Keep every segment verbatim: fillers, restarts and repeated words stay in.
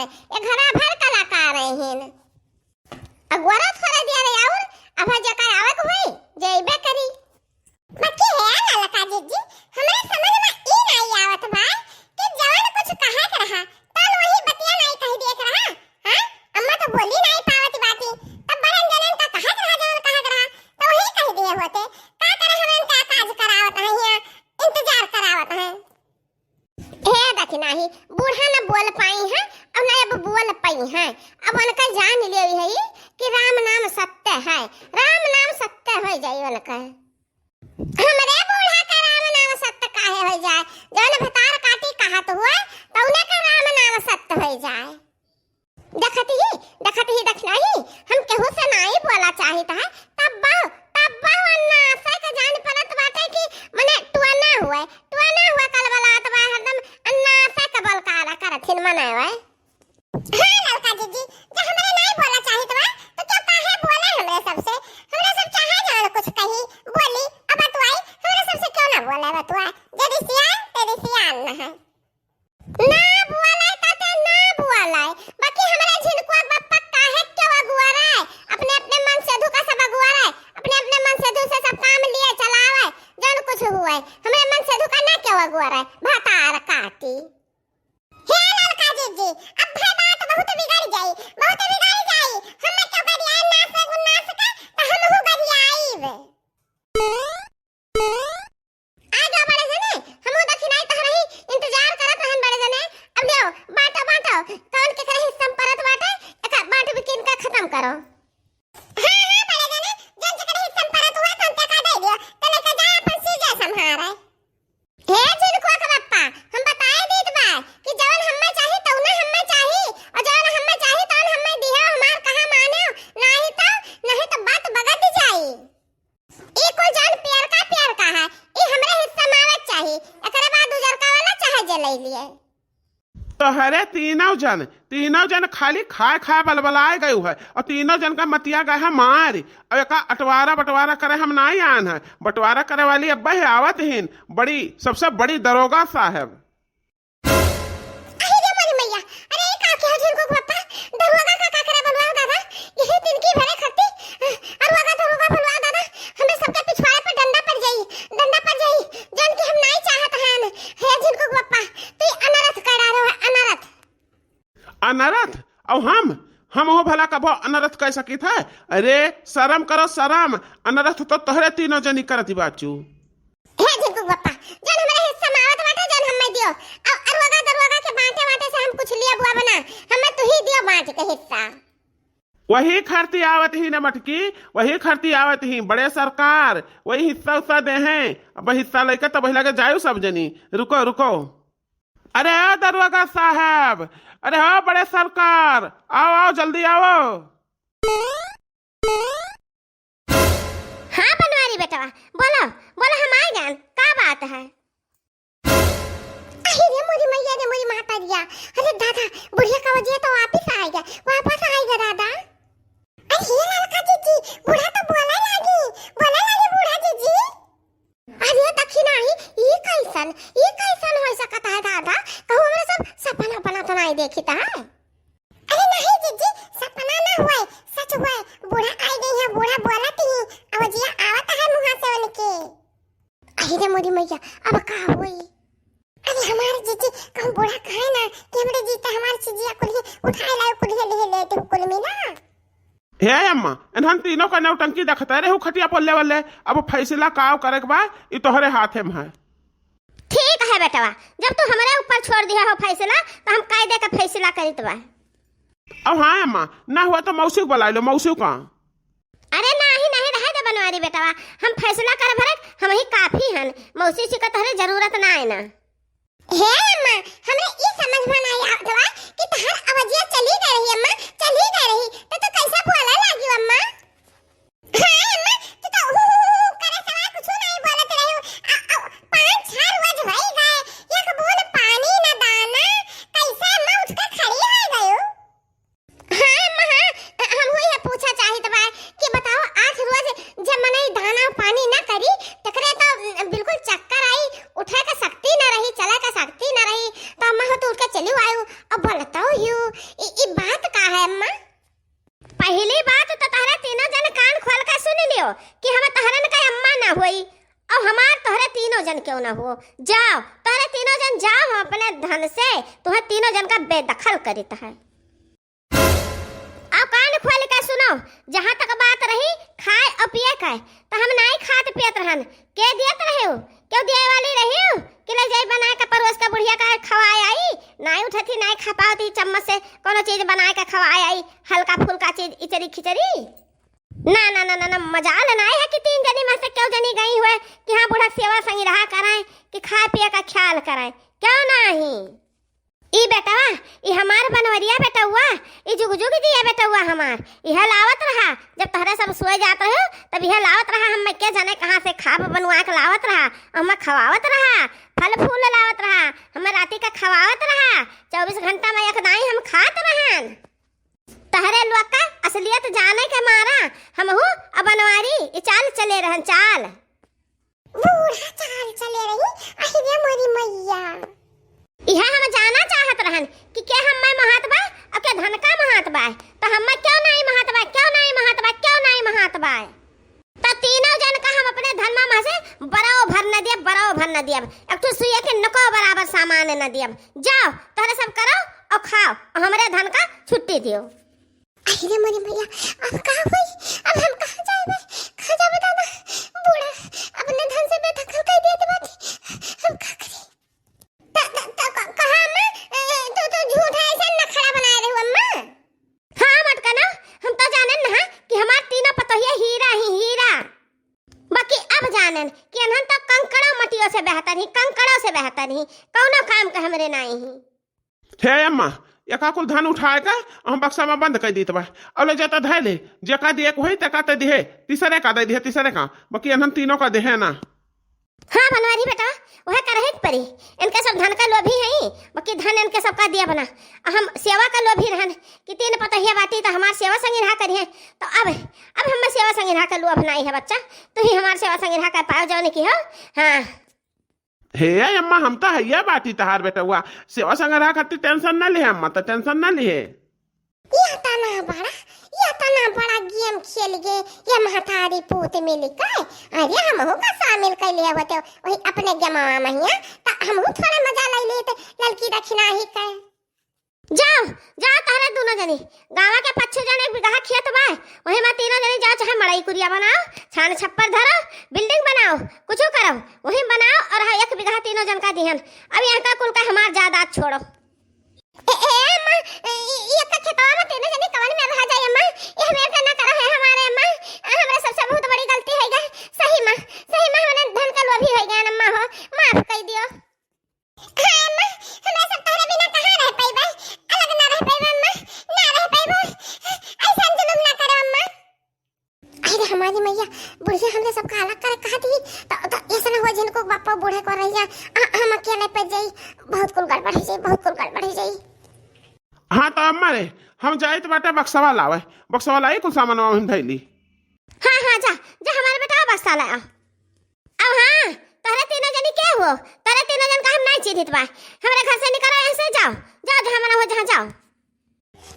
ए घरा भर कलाकार हैं। अगोरा थोड़े दिया रे और अब जेकर आवे के होई, जइबे करी। बाकी है ललका जीजी, हमरे समझ में ई नाई आवत बा कि जवन कुछ कहे के रहा, तवन वही बतिया नाई कहि दिए के रहा। हाँ? अम्मा तो बोली नाई पावत बाटी, तब बड़न जनन का कहे के रहा, जवन कहे के रहा, तो वही कहि दिए होते। का करे हमन का काज करावत हैं हियाँ, इंतजार करावत हैं। हे दखिनाही, बूढ़ा न बोल पाई हैं और न अब बोल पाई हैं। अब उनका जान लेवी है कि राम नाम सत्य है, राम नाम सत्य होइ जाई उनका। हमरे बूढ़ा का राम नाम सत्य काहे होइ जाए? जौन भतार काटी कहत हुए, तौने का राम नाम सत्य होइ जाए। देखत ही, देखत ही दखिनाही, हम केहू से नाई बोला चाहित है, तब बहु, तब बहु अन्नासे के जान पड़त बाटे कि मने टुअना हुए, टुअना हुए कलबलात बा हरदम, अन्नासे के बलकारा करथिन मने हुए। हाँ ललका जीजी, जब हमरे नाई बोला चाहित बा, तो क्यों काहे बोले हमरे सबसे? हमरे सब चाहे जौन कुछ कही, बोली, अब बतुआई, हमरे सबसे क्यों ना बोले बतुआ? जे रिसियान, ते रिसियान न है। ना बोले ताते ना बोले, बाकी हमरे झिनकुआ बप्पा काहे क्यों अगुआरे? अपने अपने मन से धुका सब अगुआरे, अपने अपने मन से धु से सब काम लिए चलावे, जौन कुछ हुए, हमरे मन से धुका ना क्यों अगुआरे? भतार काटी। हे ललका जीजी, अब भाई बात बहुत बिगड़ जाई, बहुत बिगड़ जाई। हम क्यों गरियाए नास गुनास का, तो हम हु गरियाईब। आ जाओ बड़े जने, हमहू दखिनाही तहरही इंतजार करत रहन बड़े जने। अब लियो, बांटो, बांटो, कौन केकरे हिस्सा में परत बाटे, एका बांट बिकिन का खत्म करो। हाँ, हाँ, बड़े जने, जौन जेकरे हिस्सा में परत हुआ, तौन तेका दे दियो, तने के जाए अपन सीजे संभारे। हे झिनकुआ के बप्पा, हम बताए दीत बा कि जौन हम्मे चाही, तौने हम्मे चाही, और जौन हम्मे चाही, तौन हम्मे दिहो, हमार कहा मानो, नाही तो, नाही तो बात बगड़ जाई। ई कुल जौन पियरका पियरका है, ई हमरे हिस्सा में आवे के चाही। एकरे बाद उजरका वाला चाहे जे ले लिए। तोहरे तीनों जन, तीनों जन खाली खाए खाए बलबलाए गयू है, और तीनों जन का मतिया गए है मार, और एका अटवारा बटवारा करे हम नाई आन है। बटवारा करे वाली अब्बे ही आवत हीन, बड़ी, सबसे बड़ी दरोगा साहब। अरे रे मोरी मैया, अरे ई का किहा झिनकू के बप्पा, दरोगा का का करे बनवाओ दादा, यही तिनकी भरे खत्ती, अरुआ का दरोगा बनवाओ दादा, हमें सबके पिछवाड़े पे डंडा पड़ जाई, डंडा पड़ जाई, जौन कि हम नाई चाहत हन। हे झिनकू के बप्पा, तू अनरथ करा रहो, अनरथ। अनरथ? और हम, हम हो भला कबो अनरथ कह सकित है? अरे शरम करो शरम, अनरथ तो तोहरे तीनों जनी करत बाचू। हे झिनकू बप्पा, जौन हमरे हिस्सा में आवत बाटे, जौन हम्मे दियो। अब अरुआ दरुआ के बांटे बांटे से हम कुछ लिए बुआ बना, हम्मे तू ही दियो बांट के हिस्सा। वही खरती आवत ही न मटकी, वही खरती आवत ही, बड़े सरकार, वही हिस्सा उस्सा दे हैं। अब हिस्सा लेके तब वही लगे जायु सब जनी। रुको, रुको। अरे ओ दरोगा साहब, अरे हो बड़े सरकार, आओ, आओ, जल्दी आओ। हाँ बनवारी बेटवा, बोलो, बोलो, हम आए गए, का बात है? अरे रे मोरी मैया रे मोरी महतारिया, अरे दादा, बुढ़िया का वजिया तो वापिस आएगा, वापस आएगा दादा। अरे हे ललका जीजी, बूढ़ा तो बोले लागी, बोले लागी बूढ़ा जीजी। अरे दखिनाही, ई कैसन, ई कैसन होइ सकत है दादा? कहूँ हमरे सब सपना अपना तो नाई देखित है। अरे नहीं जीजी, सपना ना हुए, सच हुए। बूढ़ा आई गई है, बूढ़ा बोलत ही, आवाजिया आवत है मुँहा से उनके। अरे रे मोरी मैया, अब का होई? अरे हमार जीजी, कहूँ बूढ़ा कहे ना कि हमरे जीते हमार चीजिया कुल्ही उठाए लाओ, कुल्ही लिहे लेट हो कुल में ना। हे अम्मा, इन्हन तीनों का नौटंकी देखते रहे खटिया पर लेवल ले। अब फैसला काव करे के बा, ई तोहरे हाथे में है। ठीक है बेटवा, जब तू हमरे ऊपर छोड़ दिया हो फैसला, तो हम कायदे का फैसला करित बा। अब हाँ अम्मा, ना हुआ तो मौसी को बुला लो, मौसी का। अरे नाही, नाही, रहे दे बनवारी बेटवा, हम फैसला करे भरे हम ही काफी हन, मौसी से का तोहरे जरूरत ना है ना। हे अम्मा, हमरे ई समझ में ना आवत बा कि तहार आवाजिया चली गई रही अम्मा, चली गई रही, तो तू कैसे बोले लागी अम्मा? हाँ अम्मा, तू तो हू, हू, हू करे सिवाय कुछ नहीं बोलत रही। आ, आ, पाँच छह रोज होई गए, एक बूंद पानी न दाना, कैसे अम्मा उठ के खड़ी हो गयू? हाँ अम्मा, हाँ, हम हुई है पूछा चाहित बा कि बताओ, आठ रोज जब मनई दाना पानी ना करी, तकरे तो बिल्कुल चक्कर आई, उठे के शक्ति ना रही, चले के शक्ति ना रही, तो अम्मा हो तो उठ के चली आयु। अब बोलतौ हियो, ई, ई बात का है अम्मा? पहली बात तो तहरे तीनों जन कान खोल के सुन लियो कि हम तहरन का अम्मा ना होई, और हमार तोहरे तीनों जन क्यों ना हो। जाओ, तोहरे तीनों जन जाओ, हम अपने धन से तुहे तीनों जन का बेदखल करित है। अब कान खोल के सुनो, जहाँ तक बात रही खाए और पिए के, तो हम नाई खात पियत रहन। के दियत रहे हो? क्यों दिए वाली रही हो कि ले जाई बनाए के परोस के बुढ़िया का खवाए आई? नाई उठत ही, नाई खा पावत ही चम्मच से कोनो चीज बनाए के खवाए आई, हल्का फुल्का चीज, इचरी खिचरी। ना, ना, ना, ना, ना, मजाल नाई है कि तीन जनी में से क्यों जनी गई हुए कि हाँ, बूढ़ा सेवा संगी रहा कराए कि खाए पिए का ख्याल कराए। क्यों नाही? ई बेटवा, ई हमार बनवरिया बेटउआ, ई जुग जुग जिया बेटउआ हमार, इहे लावत रहा। जब तहरे सब सोए जात रहे, तब इहे लावत रहा, हम के जाने कहाँ से खाब बनवा के लावत रहा, हम खवावत रहा, फल फूल लावत रहा, हम राती का खवावत रहा, चउबीस घंटा में एक दाई हम खात रहन। तहरे लोग का असलियत जाने के मारा हमहू अब बनवारी ई चाल चले रहन, चाल। बूढ़ा चाल चले रही, अहि रे मोरी मैया। इहे हम जाना चाहत रहन कि के हम्मे महत बा और के धन का महत बा। तो हम्मे क्यों नाई महत बा, क्यों नाई महत बा, क्यों नाई महत बा? तो तीनों जन का हम अपने धन में से बराओ भर न दियब, बराओ भर न दियब। एक ठो सुइया के नको बराबर सामान न दियब। जाओ, तोहरे सब करो और खाओ, और हमरे धन का छुट्टी दियो। अहि रे मोरी मैया, अब का होई? अब हम कहाँ जाइबे? कहाँ जाबे दादा? बूढ़ा अपने धन से बेदखल कर दिए तो बात, हम का करी? त, त, त, क-, कहाँ अम्मा? ए, तू तो झूठा ऐसे नखड़ा बनाए रहू अम्मा। हाँ, मटकना, हम तो जाने ना कि हमार तीनों पतोहिया हीरा ही हीरा। बाकी अब जानेन कि अनहन तो कंकड़ों मटियों से बेहतर ही, कंकड़ों से बेहतर ही, कौनो काम के हमरे नाई ही। हे अम्मा, एका कुल धन उठाए का हम बक्सा में बंद कर दीत बा। और ले जाता धै ले, जेका दिए के होई तेका ते दिहे, तीसरे का दे दिहे, तीसरे का, बाकी अनहन तीनों का दिहे ना। हाँ बनवारी बेटा, वह करहे के परी। इनके सब धन का लोभी हैं, बाकी धन इनके सबका दिया बना। आ हम सेवा का लोभी रहन कि तीन पतोहिया बाटी तो हमार सेवा संग रहा करिए। तो अब, अब हमार सेवा संग रहा का लोभ नाई है बच्चा, तू ही हमार सेवा संग रहा कर पाओ जाओ नहीं की हो। हाँ। हे अम्मा, हम तो हइया बाटी तहार बेटउआ, सेवा संग रहा खातिर tension ना लिहे अम्मा, तो tension ना लिहे। यह तना बड़ा, यह तना बड़ा game खेल गे, ये महतारी पूत मिल के। अरे हमहू का शामिल कर लिया होते, वही अपने गमवा महिया, त हमहू थोड़ा मजा ले लेते, ललकी दक्षिणा ही के। जाओ, जाओ तहरे दोनों जनी, गाँव के पच्चू जने एक बिगहा खेत बा, वही में तीनों जनी जाओ, चाहे मड़ई कुरिया बनाओ, छान छप्पर धरो, building बनाओ, कुछ करो, वही बनाओ और हाँ, एक बिगहा तीनों जन का दिहन। अब यहाँ का कुल का हमार जायदाद छोड़ो। ए, ए, अम्मा, ए, ई, ई एक खेतवा में तीनों जनी कवन में रह जाए अम्मा, ये हमें का ना करा है हमारे अम्मा, आ, हमरा सबसे बहुत बड़ी गलती है गए, सही माँ, सही माँ, हमने धन का लोभी है गए अम्मा हो, माफ कर दियो। हाँ अम्मा, हमरा सब तोहरे बिना कहाँ रह पइबे? अलग ना रह पइबे अम्मा, ना रह पइबे। ऐसन जुलुम ना करो अम्मा। अरे हमारी मैया, बुढ़िया हमरे सबका अलग करे कहत ही, तो, तो ऐसा ना हो जिनको बापा बूढ़े को रह जा, आ, हम अकेले पड़ जाई, बहुत कुल गड़बड़ हो जाई, बहुत कुल गड़बड़ हो जाई। हाँ तो अम्मा रे, हम जाइत बाटे बक्सवा लावे, बक्सवा लाई कुल सामानवा हम धैली। हाँ, हाँ, जा, जा हमारे बेटा बक्सा ला। अब हाँ, तोहरे तीनों जनी के हो? तोहरे तीनों जन का हम नहीं चिन्हित बा। हमरे घर से निकलो, यहाँ से जाओ, जाओ जहाँ मना हो जहाँ जाओ।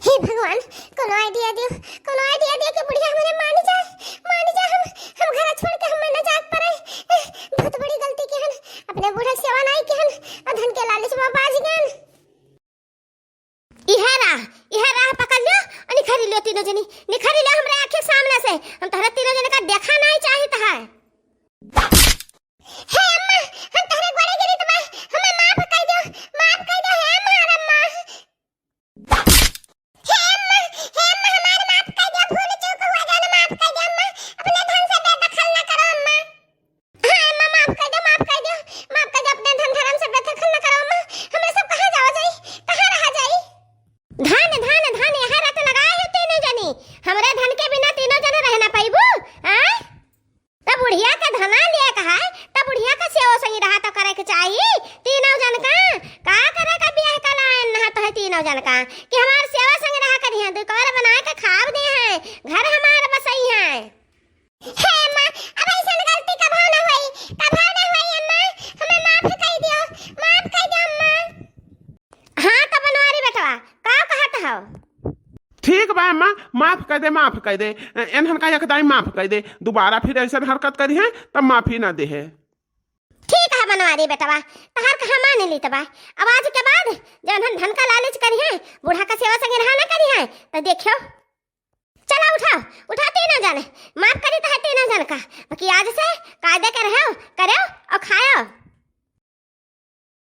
हे भगवान, कोनो idea दियो, कोनो idea दियो कि बुढ़िया हमरे मान जाए, मान जाए, हम, हम घर छोड़ के हम ना जाए पड़े। बहुत बड़ी गलती की हन, अपने बूढ़े सेवा नहीं की हन, और धन के लालच में बाज गए। इहे राह, इहे राह पकड़ लियो और निखरी लियो तीनों जनी, निखरी लियो हमरे आँखी के सामने से। हम तोहरे तीनों जने का देखा नहीं चाहित है। हे अम्मा, हम तोहरे गोड़े गिरी तुम्हें, हमें माफ कर दो, माफ कर दो, हे हमार अम्मा। हे अम्मा, हे अम्मा, हमार माफ कर दो, भूल चूक हुआ जाना, माफ कर दो अम्मा, अपने धन से बेदखल न करो अम्मा। हाँ अम्मा, माफ कर दो, माफ कर दो, माफ कर दो, अपने धन धर्म से बेदखल न करो अम्मा। हमरे सब कहाँ जावा जाई, कहाँ रहा जाई? धन, धन, धन, यहाँ रट लगाए है तीनों जनी। हमरे धन के बिना तीनों जने रह ना पाइबू, आय? तब बुढ़िया का धना लिए कहा है, तब बुढ़िया का सेवा संगी रहा तो करे के चाहिए। तीनों जन का, का करे का ब्याह का लायन नहा तो है तीनों जन का, कि हमार सेवा संग रहा करी है, दुकवर बनाए के खाब दे है, घर हमार बसई है। हे अम्मा, अब ऐसन गलती कभो न होई, कभो न होई अम्मा, हमें माफ कर दियो, माफ कर दियो अम्मा। हाँ तो बनवारी बेटवा, अम्मा, माफ कर दे, माफ कर दे, एनहन का एकदम माफ कर दे। दोबारा फिर ऐसन हरकत करिहैं, तब माफी ना देहे। ठीक है बनवारी बेटवा, तहार कहा मान लीत बा। अब आज के बाद जौन हम धन का लालच करिहैं, बूढ़ा का सेवा संगे रहा ना करिहैं, तो देखियो। चला उठा, उठा तीनों जन, माफ करी तो है तीनों जन का। बाकी आज से कायदे के रहो, करो और खाओ।